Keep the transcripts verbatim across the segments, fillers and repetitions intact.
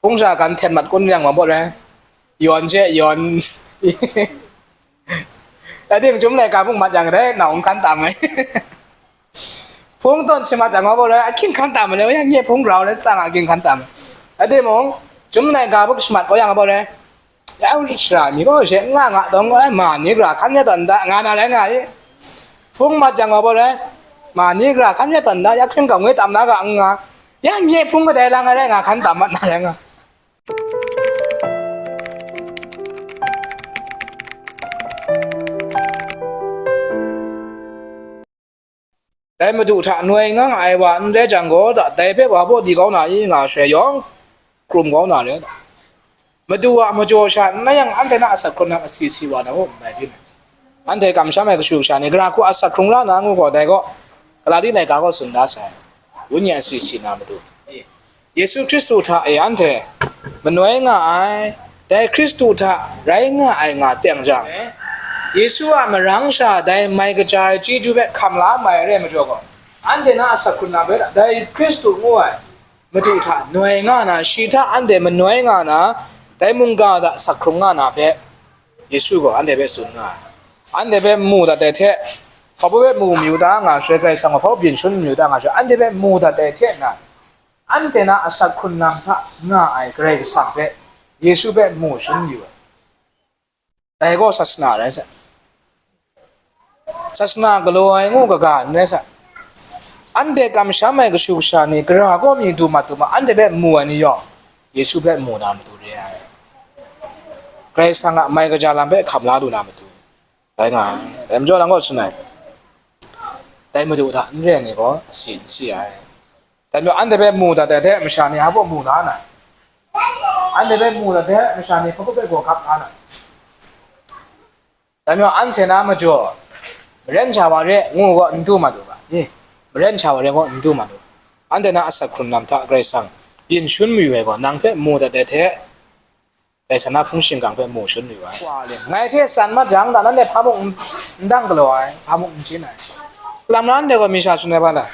Hpung sha gan hten mat kun yang wa baw rai. Yawn she, yawn. Dai ting chyum laika hpung mat yang dai, nau n hkan tam ai. Hpung tawn shi mat yang wa baw rai, ahkying hkan tam ai, yang nye hpung grau rai, sa ta nga ahkying hkan tam ai. Dai ting mung, chyum laika hpung shi mat kau yang wa baw rai. Ya, shara mi gaw she nga nga dawng gaw, ai, ma ni gra hkan ya tawn da, nga na rai nga i. Hpung mat yang wa baw rai, ma ni gra hkan ya tawn da, ya hkying gaw ngwi tam na ga n nga. Ya nye hpung kadai lang ai rai nga, hkan tam mat na rai nga. Dai Madu hta noi nga nga ai wa n rai jang gaw, dai hpe wa baw di kau na i nga shaloi yawng, krum kau na rai. Madu a majaw sha n rai yang, anhte na asak hkrun na asi si wa na u, n rai byin ai. Anhte kamsham ai kashu kasha ni, gara hku asak hkrung ra na ngu gaw, dai gaw, Galati laika gaw tsun da sai. Wenyi asi si na matu. Yesu Hkristu hta e anhte manoi nga ai, dai Hkristu hta rai nga ai nga teng jang, Yesu a marang sha dai mai kaja ai chyeju hpe hkam la mai rai majaw gaw, anhte na asak hkrun na hpe dai Hkristu ngu ai Madu hta noi nga na, shi hta anhte manoi nga na, dai mungga hta asak hkrung nga na hpe Yesu gaw anhte hpe tsun nga ai. Anhte hpe mu dat ai hte, hpa baw hpe mu mayu ta nga shaloi, Karai Kasang gaw hpa baw byin shangun mayu ta nga shaloi, anhte hpe mu dat ai hte nan, anhte na asak hkrun na hta nga ai Karai Kasang hpe, Yesu hpe mu shangun mayu ai. Dai gaw sasana rai sai. Sasana galaw ai ngu kaga n rai sai. Anhte kamsham ai kashu kasha ni, gara gaw mi du mat du ma, anhte hpe mu ai ni yawng, Yesu hpe mu na matu re ai. Karai Kasang a mai kaja lam hpe hkam la lu na matu. Dai nga ai. Dai majaw lang gaw tsun ai. Dai Madu hta n re ai ni gaw asi n si ai. Dai majaw anhte hpe mu dat ai hte masha ni hpa baw mu la na? Anhte hpe mu dat ai hte masha ni hpa baw gaw gap la na? Dai majaw anhte na majaw, maren sha wa re ngu gaw n du mat u ga, i? Maren sha wa re gaw n du mat u ga. Anhte na asak hkrun lam hta Karai Kasang byin shangun mayu ai gaw, nang hpe mu dat ai hte, Karai Kasang na hpung shingkang hpe mu shangun mayu ai. Ngai hte tsan mat jang, da nanhte hpa mung n dang galaw ai, hpa mung n chyin ai. Lam na anhte gaw mi sha tsun ai hpa la?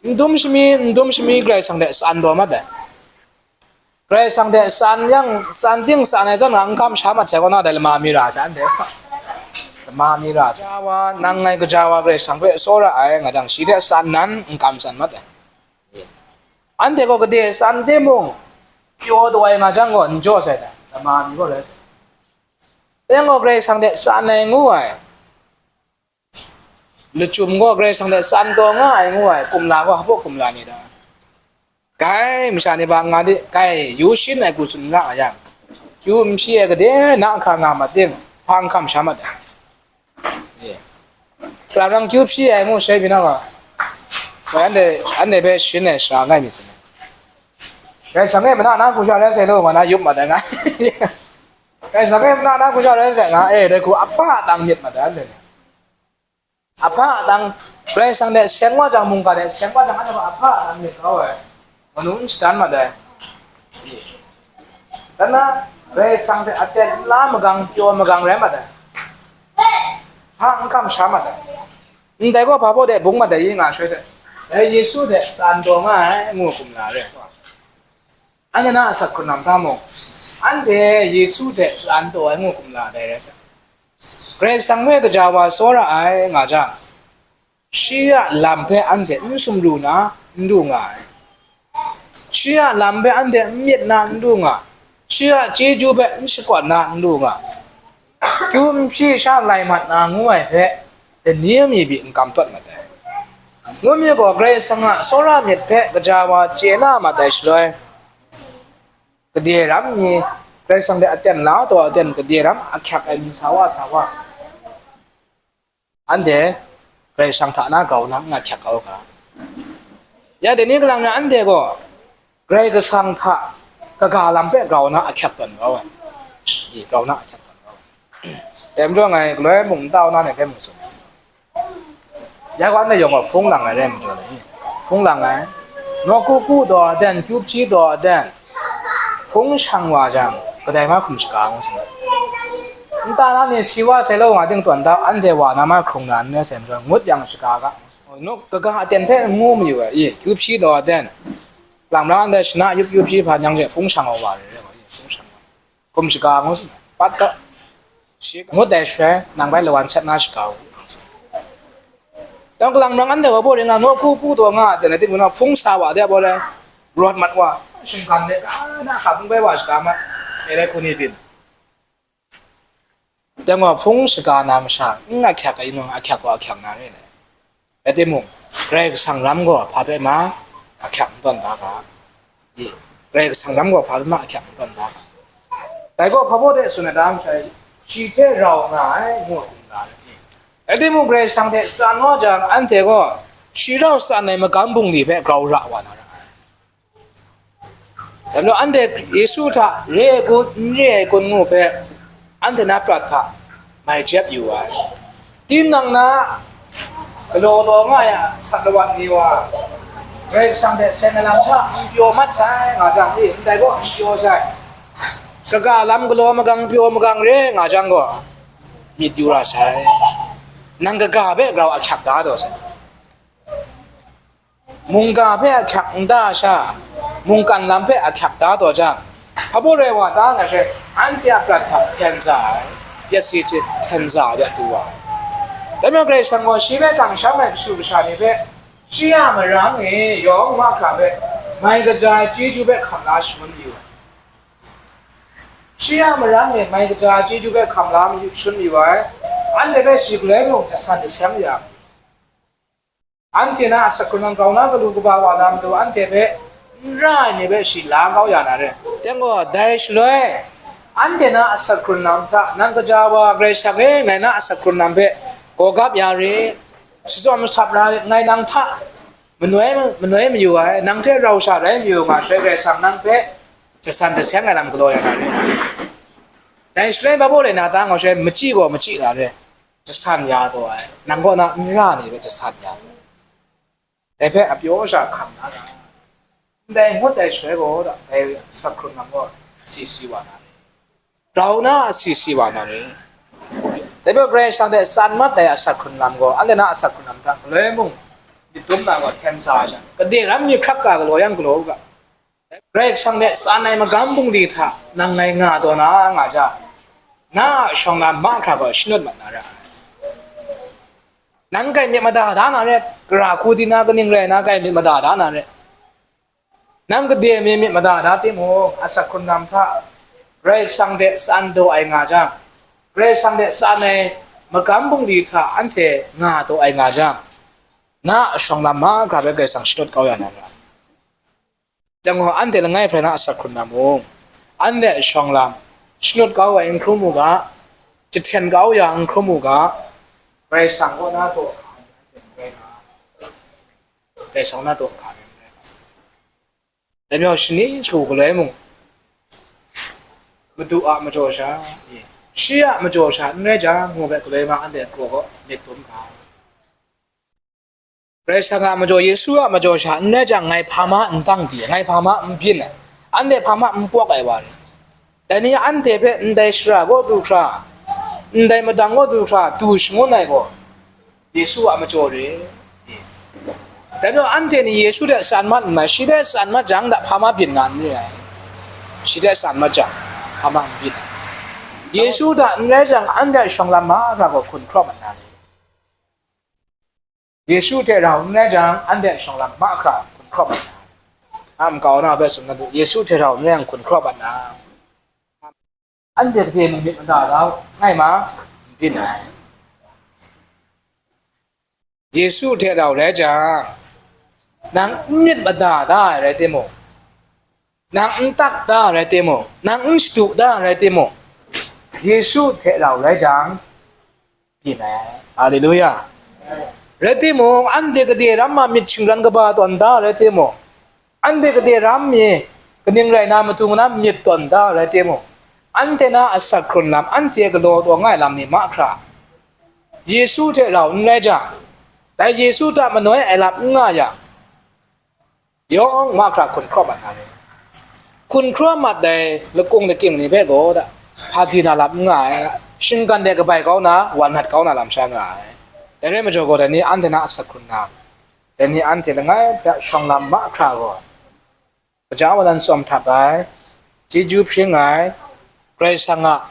N dum shami, n dum shami Karai Kasang hte tsan taw mat ai. Karai Kasang hte tsan yang, tsan ting tsan ai zawn nga n kamsham mat sai kaw na, dai lama mi ra sai anhte. Lama mi ra sai. Gaja wa, nang ngai gaja wa Karai Kasang hpe tsawra ai nga jang, shi hte tsan nan n kamsham mat ai. Anhte gaw gade tsan timung, pyaw taw ai nga jang gaw, n jaw sai dai, lama mi gaw rai sai. Yang gaw Karai Kasang hte tsan ai ngu ai, lachyum gaw Karai Kasang hte tsan taw nga ai ngu ai, kumla gaw hpa baw kumla ni ta? Kai, masha ni ba nga di, kai, yu shin ai hku tsun ra a yang, kyu n hpyi ai gade na hka nga mat ting, hpa n hkam sha mat ai. Salang kyu hpyi ai ngu shai pyi na ga, anhte, anhte hpe shin ai sara ngai myit saw. Karai Kasang e mana na hku sha rai sai law, nga na yup mat ai nga. Karai Kasang e mana na hku sha rai sai nga, e, dai hku ahpa dang myit mat ai anhte ni. Ahpa dang, Karai Kasang hte seng wa jang, mungga hte seng wa jang, anhte hpa ahpa dang myit kau ai. Manu n shadan mat ai. Dan na, Karai Kasang hte aten n la magang, pyaw magang rai mat ai. Hpa n kamsham mat ai. Ndai gaw hpa baw de bung mat ai i nga shaloi hte, dai Yesu hte tsan taw nga ai ngu kumla re. Anhte na asak hkrun na hta mung, anhte Yesu hte tsan taw ai ngu kumla dai rai sai. Karai Kasang hpe gaja wa tsawra ai nga jang, shi a lam hpe anhte n sumru na n du nga ai. Shi a lam hpe anhte n myit na n du nga, shi a chyeju hpe n shakawn na n du nga, kyu n hpyi sha lai mat na ngu ai hpe, dani mi pyi n kam tawt mat ai. Ngu mi gaw, Karai Kasang a tsawra myit hpe gaja wa chye na mat ai shaloi, gade ram ni, Karai Kasang hte aten la taw aten gade ram ahkyak ai ni sa wa sa wa, anhte Karai Kasang hta na grau na n ahkyak kau ga. Ya, dai ni kalang na anhte gaw Karai Kasang hta kaga lam hpe grau na ahkyak tawn kau ai. I, grau na ahkyak tawn kau ai. Dai majaw ngai galoi mung n tau na ni hpe mung tsun. Ya gaw anhte yawng gaw hpung lang ai rai majaw ni, hpung lang ai. Nawku ku taw aten, kyu hpyi taw aten, hpung shang wa jang, kadai ma hkum shaga ngu sa. Nta na ni si wa sai law nga ting tawn da, anhte wa na ma hkrung na n rai sai majaw, ngut yang shaga ga. Nawku kaga aten hpe n ngu mayu ai, i, kyu hpyi taw aten, Lang mara ndai shana yup yup shi hpa nyang hte hpung shang wa wa re, re wa, hpung shang wa. Hkum shaga ngu si, pat ta. Shi ngut dai shaloi, nang bai lawan sat na shaga u. Dang kalang nang anhte wa baw ring nga, nawku pu taw nga, dai na ting na hpung sa wa de baw le, rawt mat wa, shinggan de, na hka hpung bai wa shaga ma, e lai hku ni byin. Dang wa hpung shaga na masha, n ahkyak ai nung ahkyak wa ahkyak na re ai. Rai timung, Karai Kasang ram gaw hpa hpe ma ahkyak n tawn da ga. I, Karai Kasang ram gaw hpa hpe ma ahkyak n tawn da ga. Dai gaw hpa baw de tsun ai da masha, shi hte rau nga ai, ngu hkum da ai. Rai timung, Karai Kasang hte tsan wa jang, anhte gaw shi rau tsan ai magam bungli hpe grau ra wa na ra ai. Dai majaw, anhte Yesu hta re ai kun, n re ai kun ngu hpe, anhte na prat hta mai jep yu ai. Tinang na galaw taw nga ai a, asak lawat ni wa, Karai Kasang hte seng ai lam hta n pyaw mat sai nga jang, e, ndai gaw n pyaw sai. Kaga lam galaw magang pyaw magang re nga jang gaw, myit yu ra sai. Nang kaga hpe grau ahkyak da taw sai. Mungga hpe ahkyak n da sha, mungkan lam hpe ahkyak da taw jang, hpa baw rai wa ta nga she, anhte a prat hta hten za ai, pyat si hte hten za de du wa ai. Dai majaw, Karai Kasang gaw shi hpe kamsham ai kashu kasha ni hpe, shi a marang e yawng mahkra hpe mai kaja ai chyeju hpe hkam la shangun mayu ai. Shi a marang e mai kaja ai chyeju hpe hkam la mayu, shangun mayu ai. Anhte hpe shi galoi mung jasan jaseng yang, anhte na asak hkrun nang grau na galu kaba wa na matu, anhte hpe n ra ai ni hpe shi la kau ya na re. Teng gaw, dai shaloi, anhte na asak hkrun nang hta, nang kaja wa Karai Kasang e, ngai na asak hkrun nang hpe gawgap ya rit, shadawn masap ra rit, ngai nang hta manoi, manoi mayu ai, nang hte rau sha rai mayu nga shaloi, Karai Kasang nang hpe jasan jaseng ai lam galaw ya na re. Dai shaloi, hpa baw rai na ta nga shaloi, machyi gaw machyi na re. Jasan ya taw ai, nang kaw na n ra ni hpe jasan ya taw ai. Dai hpe a pyaw sha hkam na ra. Ndai ngut ai shaloi gaw, dai asak hkrun nang gaw si si wa na re. Rau na a si si wa na re. Dai hpe Karai Kasang hte tsan mat ai asak hkrun lam gaw, anhte na asak hkrun lam hta galoi mung myit dum na gaw hten sa ai sha, kade ram mi hkrak ka galaw yang galaw u ga. Karai Kasang hte tsan ai magam bungli hta nang ngai nga taw na nga jang, na a shawng lam mahkra gaw shanut mat na ra ai. Nang grai myit mada da na re, gara hku di na kaning rai na grai myit mada da na re. Nang kade mi myit mada da timung, asak hkrun lam hta Karai Kasang hte tsan taw ai nga jang, Karai Kasang hte tsan ai magam bungli hta anhte nga taw ai nga jang, na a shawng lam mahkra hpe Karai Kasang shanut kau ya na ra. Dang gaw, anhte langai hprai na asak hkrun na mung, anhte a shawng lam shanut kau ai n hkrum u ga, jahten kau ya n hkrum u ga, Karai Kasang kaw na taw hka ai n rai nga, Karai Kasang na taw hka ai n rai nga. Dai majaw, shani shagu galoi mung, Madu a majaw sha, shi a majaw sha n rai jang, ngu ai galoi ma anhte a kraw kaw myit dum hka. Karai Kasang a majaw, Yesu a majaw sha n rai jang, ngai hpa ma n tang di ai, ngai hpa ma n byin ai, anhte hpa ma n pawk ai wa rai. Dai ni anhte hpe ndai shara kaw du hkra, ndai madang kaw du hkra du shangun ai gaw, Yesu a majaw re. Dai majaw, anhte ni Yesu hte tsan mat n mai, shi hte tsan mat jang, hpa ma byin nga n re ai. Shi hte tsan mat jang, hpa ma n byin ai. Yesu hta n rai jang, anhte a shawng lam mahkra gaw hkun hkrawp mat na re. Yesu hte rau n rai jang, anhte a shawng lam mahkra hkun hkrawp mat na, a nkau na hpe tsun na du, Yesu hte rau n rai jang hkun hkrawp mat na, anhte kade mung myit mada da u, ngai ma, n byin ai. Yesu hte rau rai jang, nang n myit mada da ai rai timung, nang n tak da ai rai timung, nang n shadu da ai rai timung, Yesu hte rau rai jang, byin ai. Haleluya! Rai timung, anhte kade ram a myit shingran kaba tawn da ai rai timung, anhte kade ram mi kaning rai na matu na myit tawn da ai rai timung, anhte na asak hkrun lam, anhte galaw taw nga ai lam ni mahkra, Yesu hte rau n rai jang, dai Yesu hta manoi ai lam n nga yang, yawng mahkra hkun hkrawp mat na re. Hkun hkrawp mat ai lakung lakying ni hpe gaw da, hpa di na lam n nga ai, shinggan de kabai kau na, wan mat kau na lam sha nga ai. Dai rai majaw gaw, dai ni anhte na asak hkrun na, dai ni anhte langai hpe a shawng lam mahkra gaw, gaja wa nan tsawm htap ai, chyeju hpring ai, Karai Kasang a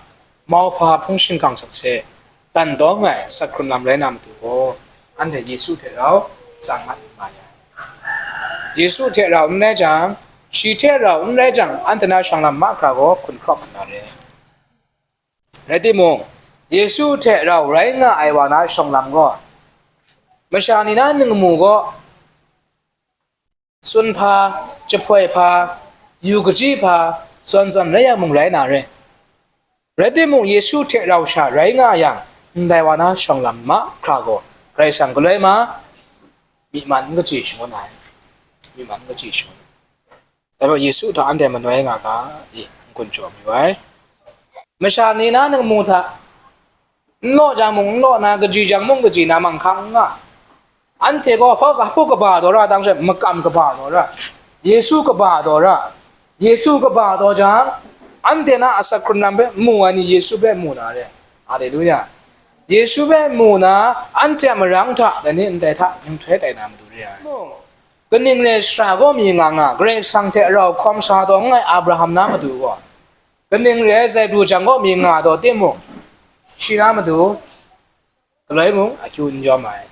mauhpa hpung shingkang sakse, dan dawng ai asak hkrun lam rai na matu gaw, anhte Yesu hte rau tsang mat n nga ya. Yesu hte rau n rai jang, shi hte rau n rai jang, anhte na shawng lam mahkra gaw hkun hkrawp mat na re. Rai timung, Yesu hte rau rai nga ai wa na shawng lam gaw, masha ni na ningmu gaw, tsun hpa, jahpoi hpa, yu kaji hpa, zawn zawn rai yang mung rai na re. Rai timung, Yesu hte rau sha rai nga yang, ndai wa na shawng lam mahkra gaw, Karai Kasang galoi ma, myi man n kaji shangun ai, myi man n kaji shangun. Dai maw, Yesu hta anhte manoi nga ga, i, n-gun jaw mayu ai. Masha ni na ningmu hta, n law jang mung n law na, kaji jang mung kaji na, manghkang n nga. Anhte gaw hpa, hpa kaba daw ra, dang she makam kaba daw ra, Yesu kaba daw ra, Yesu kaba daw jang, anhte na asak hkrun lam hpe mu ai ni Yesu hpe mu na re. Haleluya! Yesu hpe mu na, anhte a marang hta, dai ni ndai hta, ninghtoi tai na matu re ai. Kaning re ai shara gaw mi nga nga, Karai Kasang hte rau hkawm sa taw n rai Abraham na matu gaw, kaning re ai zaibru jang gaw mi nga taw timung, shi na matu galoi mung akyu n yawm ai.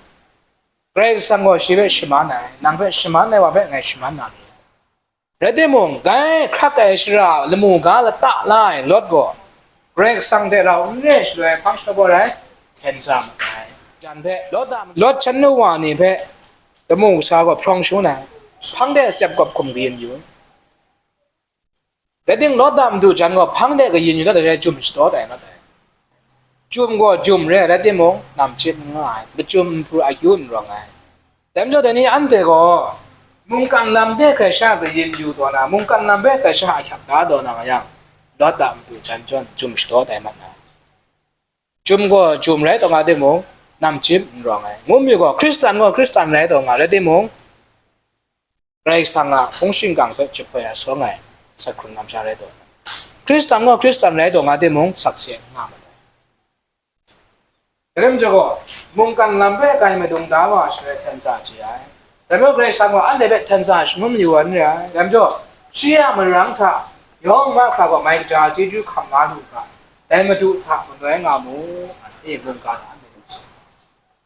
Karai Kasang gaw shi hpe shaman ai, nang hpe shaman ai wa hpe ngai shaman na ni? Rai timung, gai hkrak ai shara lamu ga lata la ai Lawt gaw, Karai Kasang hte rau n re shaloi hpang shadaw rai hten sa mat ai. Jan hpe Lawt a, Lawt hpyen na wa ni hpe lamu kasa gaw hprawng shangun ai, hpang de tsep gawp hkum kayin yu. Rai timung, Lawt a madu jan gaw hpang de kayin yu dat ai rai, jum shadaw tai mat ai. Jum gaw jum re ai, rai timung, namchyip n nga ai, lachyum nhpu akyu n rawng ai. Dai majaw, dai ni anhte gaw mungkan lam de hkrai sha kayin yu taw na, mungkan lam hpe hkrai sha ahkyak da taw na nga yang, Lawt a madu jan jawn jum shadaw tai mat na. Jum gaw jum rai taw nga timung, namchyip n rawng ai. Ngu mi gaw, Hkristan gaw Hkristan rai taw nga, rai timung, Karai Kasang a hpung shingkang hpe jahpoi ai sawng ai asak hkrun lam sha rai taw. Hkristan gaw Hkristan rai taw nga timung, sakse n nga mat ai. Dai lam jaw gaw, mungkan lam hpe grai madung da wa shaloi hten sa chye ai. Dai majaw, Karai Kasang gaw anhte hpe hten sa shangun mayu ai n re ai. Dai majaw, shi a marang hta yawng mahkra gaw mai kaja chyeju hkam la lu ga, dai Madu hta manoi nga mu, e, mungga hta anhte hpe tsun.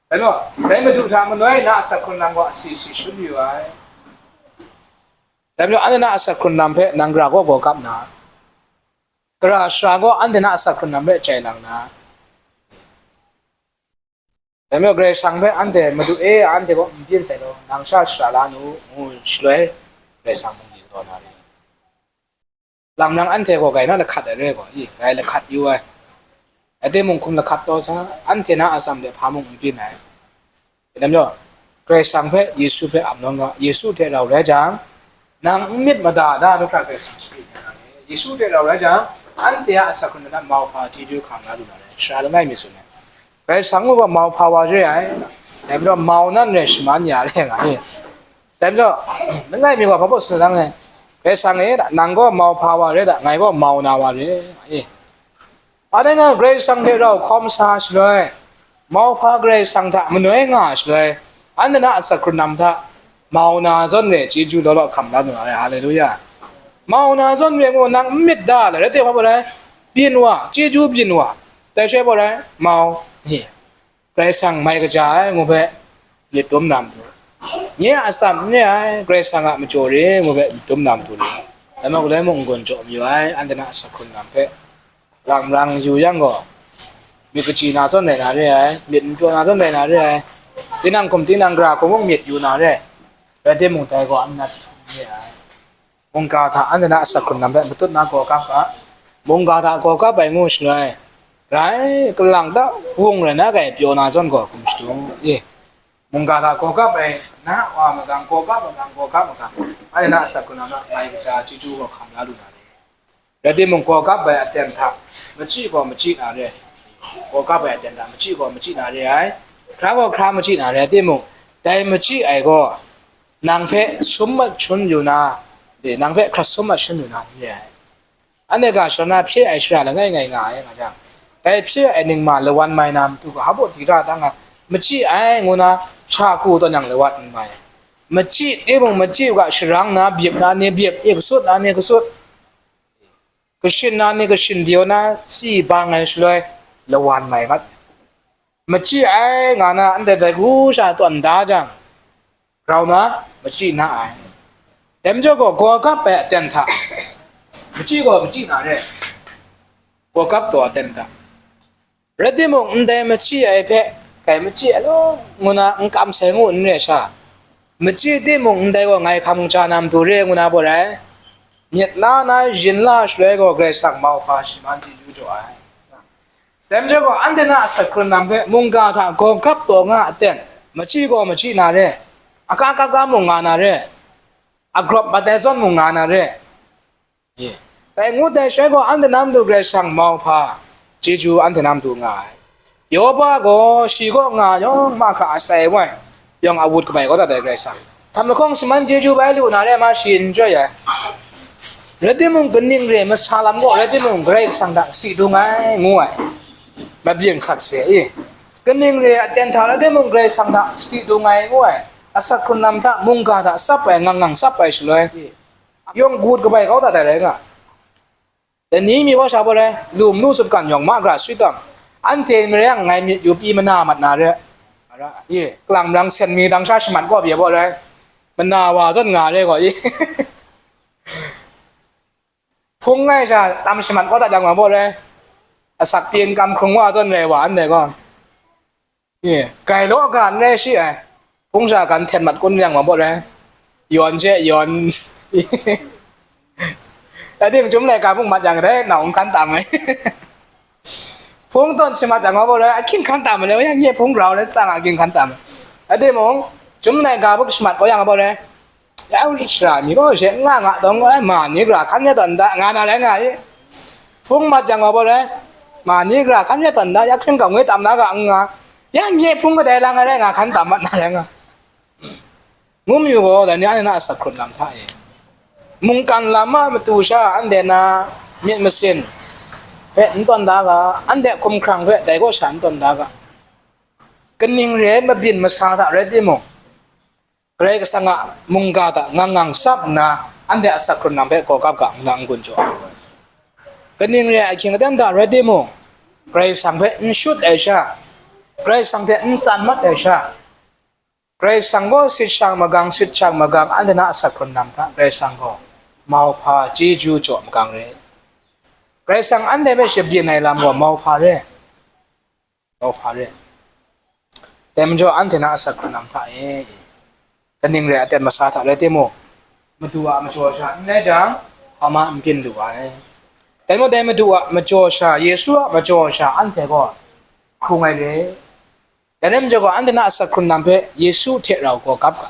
Dai majaw, dai Madu hta manoi na asak hkrun lam gaw asi si shangun mayu ai. Dai majaw, anhte na asak hkrun lam hpe nang gara gaw gaw kap nna, gara shara gaw anhte na asak hkrun lam hpe chye lang nna, dai majaw, Karai Kasang hpe anhte, Madu e, anhte gaw n byin sai law, nang sha shara la nu, ngu shaloi, Karai Kasang mung ni galaw na re. Lang nang anhte gaw grai na lahkat ai re gaw, i, grai lahkat yu ai. Rai timung, hkum lahkat taw sa, anhte na atsam de hpa mung n byin ai. Dai majaw, Karai Kasang hpe, Yesu hpe ap nawn ga, Yesu hte rau rai jang, nang n myit mada da, du hkra Karai Kasang sharin ya na re. Yesu hte rau rai jang, anhte a asak hkrun lam hta mauhpa chyeju hkam la lu na re, sara langai mi tsun ai. Karai Kasang gaw mauhpa wa re ai, dai majaw, mau nan re shaman ya re nga e. Dai majaw, langai mi gaw hpa baw tsun lang e, Karai Kasang e, nang gaw mauhpa wa re da, ngai gaw mau na wa re nga e. Aten nga Karai Kasang hte rau hkawm sa shaloi, mauhpa Karai Kasang hta manoi nga shaloi, anhte na asak hkrun lam hta mau na zawn re chyeju law law hkam la lu na re. Haleluya! Mau na zawn re ngu nang n myit da, la rai timung, hpa rai, byin wa, chyeju byin wa, dai shaloi hpa rai, mau, ni, Karai Kasang mai kaja ai ngu hpe myit dum na matu, nye a atsam n re ai, Karai Kasang a majaw re ngu hpe myit dum na matu ni, dai majaw, galoi mung n-gun jaw mayu ai, anhte na asak hkrun lam hpe. Lam rang yu yang gaw, myit kaji na zawn rai na re ai, myit n pyaw na zawn rai na re ai, tinang hkum tinang gara hkum mung myit yu na re ai, rai timung, dai gaw n nat htum re ai. Mungga hta anhte na asak hkrun lam hpe matut na gaw kap ga, mungga hta gaw kap ai ngu shaloi, grai kalang ta wung rai na kai pyaw na zawn gaw hkum shadu i. Mungga hta gaw kap ai na wa magang, gaw kap magang, gaw kap magang, anhte na asak hkrun lam hta mai kaja chyeju gaw hkam la lu na re. Rai timung, gaw kap ai aten hta machyi gaw machyi na re ai. Gaw kap ai aten hta machyi gaw machyi na re ai. Hkra gaw hkra machyi na re ai timung, dai machyi ai gaw nang hpe sum mat shangun yu na, e, nang hpe hkrat sum mat shangun yu na n re ai. Anhte ga shadawn na hpye ai shara langai ngai nga ai nga jang, dai hpye ai ningma lawan mai na matu gaw, hpa baw di ra dang ai, machyi ai ngu na, sha ku tawn yang lawat n mai ai. Machyi timung machyi u ga, sharang na byip na ni byip, i kasut na ni kasut, kashin na ni kashin, daw na si bang ai shaloi, lawan mai mat. Machyi ai nga na ndai dai hku sha tawn da jang, grau na machyi na ai. Dai majaw gaw, gawgap ai aten hta, machyi gaw machyi na re, gawgap taw aten hta. Rai timung, ndai machyi ai hpe, kai machyi ai law, ngu na n kam sai ngu n re sha, machyi timung, ndai gaw ngai hkam kaja na matu re, ngu na baw rai. Myit la na yin la shaloi gaw, Karai Kasang mauhpa shi man chyeju jaw ai. Dai majaw gaw, anhte na asak hkrun lam hpe mungga hta gawgap taw nga a ten, machyi gaw machyi na re, aka kaka mung nga na re, agrawp mat ai zawn mung nga na re. Ye. Dai ngut ai shaloi gaw, anhte na matu Karai Kasang mauhpa chyeju anhte na matu nga ai. Yoba gaw shi kaw nga yawng mahkra a sai wai, yawng a wut kabai kau dat ai Karai Kasang. Htam lahkawng shaman chyeju bai lu na re ma shi n chyoi ai. Rai timung, kaning re masa lam gaw rai timung, Karai Kasang hta sadi dung ai, ngu ai. Mabyin sat se i. Kaning re aten hta rai timung, Karai Kasang hta sadi dung ai, ngu ai. Asak hkrun lam hta, mungga hta tsap ai, ngang ngang tsap ai shaloi, yawng gut kabai kau dat ai rai nga. Dai ni mi gaw sha baw rai, lu malu sutgan yawng mahkra swi tam, anhte marang ngai myit yu pyi mana mat na re. Ara, ye, kalang marang sen mi dang sha shamat kaw pyi baw rai, mana wa zawn nga re gaw, ye. Hpung ngai sha tam shamat kaw dat jang wa baw rai, asak pyin kam hkrung wa zawn rai wa ndai gaw. Ye, grai law ga n rai shi ai. Hpung sha gan hten mat kun yang wa baw rai. Yawn she yawn. Dai timung, chyum laika hpung mat yang dai, nau n hkan tam ai. Hpung tawn shamat yang wa baw rai, ahkying hkan tam ai, yang nye hpung grau rai, tsang ahkying hkan tam ai. Dai timung, chyum laika hpung shamat kau yang wa baw rai. Ya, shara mi gaw she n nga nga dawng, ai, ma ni gara hkan ya tawn da, nga na rai nga i. Hpung mat jang wa baw rai, ma ni gara hkan ya tawn da, ya hkring gaw ngoi tam na ga n nga, ya nye hpung kadai lang ai rai nga, hkan tam mat na rai nga. Ngu mayu gaw, dai ni anhte na asak hkrun lam hta e, mungkan lam a matu sha anhte na myit masin hpe n tawn da ga, anhte hkumhkrang hpe dai kaw sha n tawn da ga, kaning re ai mabyin masa hta rai timung, Karai Kasang a mungga hta ngang ngang tsap nna, anhte asak hkrun lam hpe gawgap ga nna n-gun jaw ai. Kaning re ai ahkying aten hta rai timung, Karai Kasang hpe n shut ai sha, Karai Kasang hte n tsan mat ai sha, Karai Kasang gaw sit shang magang, sit shang magang, anhte na asak hkrun lam hta Karai Kasang gaw mauhpa chyeju jaw magang re. Karai Kasang anhte hpe shabyin ai lam gaw mauhpa re. Mauhpa re. Dai majaw, anhte na asak hkrun lam hta e, kaning re ai aten masa hta rai timung, Madu a majaw sha n rai jang, hpa ma n byin lu ai. Dai majaw, dai Madu a majaw sha, Yesu a majaw sha, anhte gaw hkrung ai re. Dai rai majaw gaw, anhte na asak hkrun lam hpe Yesu hte rau gawgap ga,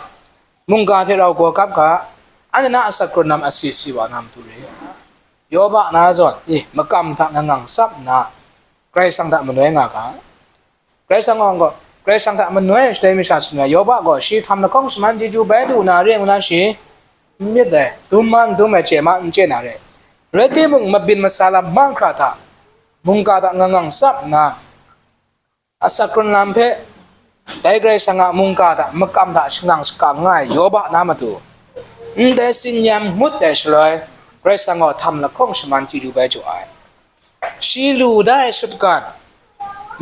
mungga hte rau gawgap ga, anhte na asak hkrun lam asi si wa na matu re. Yoba na zawn, e, makam hta ngang ngang tsap nna, Karai Kasang hta manoi nga ga. Karai Kasang gaw, Karai Kasang hta manoi ai shaloi masha tsun ai, Yoba gaw shi htam lahkawng shaman chyeju bai lu na re ngu na shi n myit ai, dum ma n dum ai, chye ma n chye na re. Rai timung, mabyin masa lam mahkra hta, mungga hta ngang ngang tsap nna, asak hkrun lam hpe, dai Karai Kasang a mungga hta, makam hta shangang shakang nga ai Yoba na matu, ndai tsin-yam ngut ai shaloi, Karai Kasang gaw htam lahkawng shaman chyeju bai jaw ai. Shi lu da ai sutgan,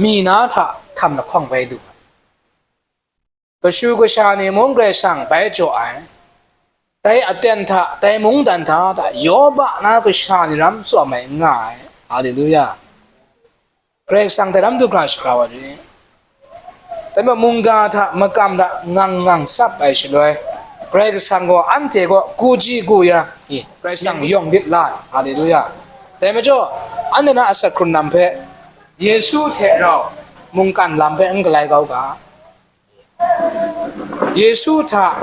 mi na hta htam lahkawng bai lu ai. Kashu kasha ni mung Karai Kasang bai jaw ai. Dai aten hta, dai mungdan hta, hta Yoba na kasha ni ram tsawm ai n nga ai. Haleluya. Karai Kasang dai ram du hkra shakra wa ri. Dai majaw mungga hta, makam hta ngang ngang tsap ai shaloi, Karai Kasang gaw anhte kaw gu ji gu ya, i, Karai Kasang yawng lit la ai. Haleluya. Dai majaw, anhte na asak hkrun lam hpe, Yesu hte rau mungkan lam hpe n galai kau ga. Yesu hta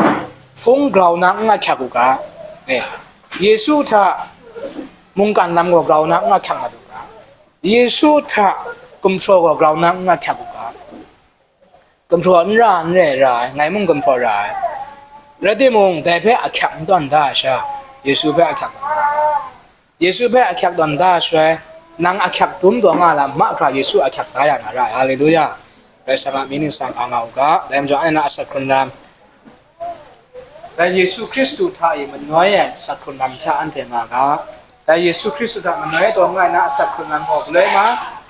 hpung grau na n ahkyak u ga. E, Yesu hta mungkan lam gaw grau na n ahkyak mat u ga. Yesu hta gumhpraw gaw grau na n ahkyak u ga. Gumhpraw n ra, n re ra ai, ngai mung gumhpraw ra ai. Rai timung, dai hpe ahkyak n tawn da ai sha, Yesu hpe ahkyak tawn da. Yesu hpe ahkyak tawn da ai shaloi, nang ahkyak dum taw nga lam mahkra Yesu ahkyak da ya na ra ai. Haleluya! Karai Kasang a mying ningsang a nga u ga, dai majaw anhte na asak hkrun lam, Dai Yesu Hkristu hta e manoi ai asak hkrung lam hta anhte nga ga. Dai Yesu Hkristu hta manoi tawn nga ai na asak hkrung lam gaw galoi ma,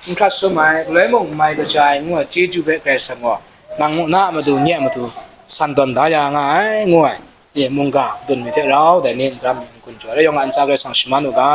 n hkrat sum ai, galoi mung n mai kaja ai ngu ai chyeju hpe Karai Kasang gaw nang na a matu, nye a matu san tawn da ya nga ai, ngu ai. E mungga kadun mi hte rau dai ni n ram mi n gun jaw ai, yawng a ntsa Karai Kasang shaman u ga.